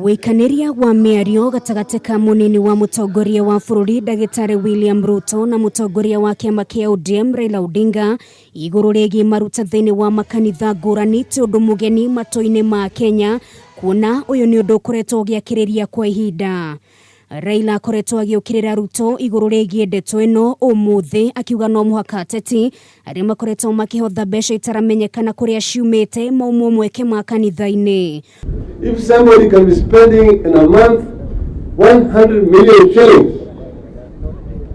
Wĩikanĩria wa mĩario gatagatĩ ka mũnini wa mũtongoria wa bũrũri ndagĩtarĩ William Ruto na mũtongoria wa kĩama kĩa ODM Raila Odinga igũrũ rĩgiĩ maruta thĩinĩ wa makanitha ngũrani ti ũndũ mũgeni matũ-inĩ ma Kenya kuona ũyũ nĩ ũndũ ũkoretwo ũgĩakĩrĩria kwa ihinda. Raila akoretwo agĩũkĩrĩra Ruto igũrũ rĩgiĩ ndeto ĩno ũmũthĩ akiuga no mũhaka ateti arĩa makoretwo makĩhotha mbeca itaramenyekana kũrĩa ciumĩte maumwo mweke makanitha-inĩ. If somebody can be spending in a month 100 million shillings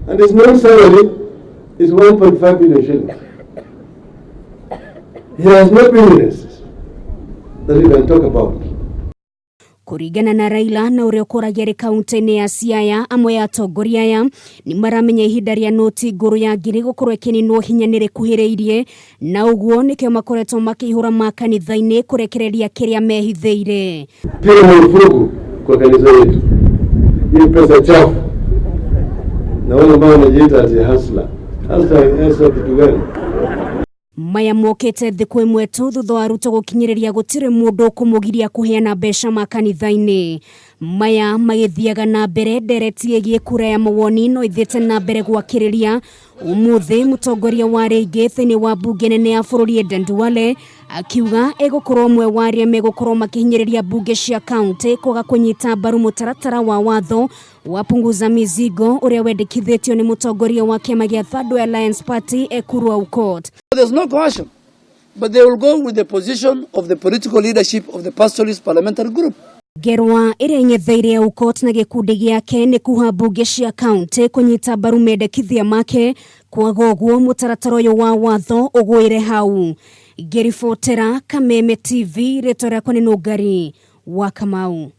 and his known salary is 1.5 billion shillings. He has no businesses that he can talk about. Kũringana na Raila na ũrĩa ũkoragia arĩ kaunti-inĩ ya Siaya, amwe a atongoria aya nĩ maramenya ihinda rĩa noti ngũrũ ya ngiri gũkorwo ĩkĩninwo hinya nĩ rĩkuhĩrĩirie na ũguo nĩkĩo makoretwo makĩihũra makanitha-inĩ kũrekereria kĩrĩa mehithĩire. Piga marufuku kwa kanisa yetu hii pesa chafu, na wale ambao wanajiita ati hustler. Hustler, hustler kitu gani? Maya mokĩte thikũ ĩmwe tu thutha wa Ruto gũkinyĩrĩria gũtirĩ mũndũ ũkũmũgiria kũheana mbeca makanitha-inĩ. Maya magĩthiaga na mbere ndereti ĩgiĩ kura ya mawoni no ithiĩte na mbere gwakĩrĩria. Ũmũthĩ mũtongoria wa rĩngĩ thĩinĩ wa mbunge nene ya bũrũri Aden Duale akiuga egũkorwo ũmwe wa arĩa megũkorwo makĩhinyĩrĩria mbunge cia kaunti kwaga kũnyita mbaru mũtaratara wa watho wa punguza mizigo ũrĩa wendekithĩtio nĩ mũtongoria wa kĩama gĩa Third Way Alliance Party Ekuru Aukot. There's no coercion, but they will go with the position of the political leadership of the pastoralist parliamentary group. Ngerwa ĩrĩa ĩng'etheire Aukot na gĩkundi gĩake nĩ kuha mbunge cia kaunti kũnyita mbaru mendekithia make kwaga ũguo mũtaratara ũyũ wa watho ũgũĩre hau. Ngĩribotera Kameme TV, rĩtwa rĩakwa nĩ Nũngari wa Kamau.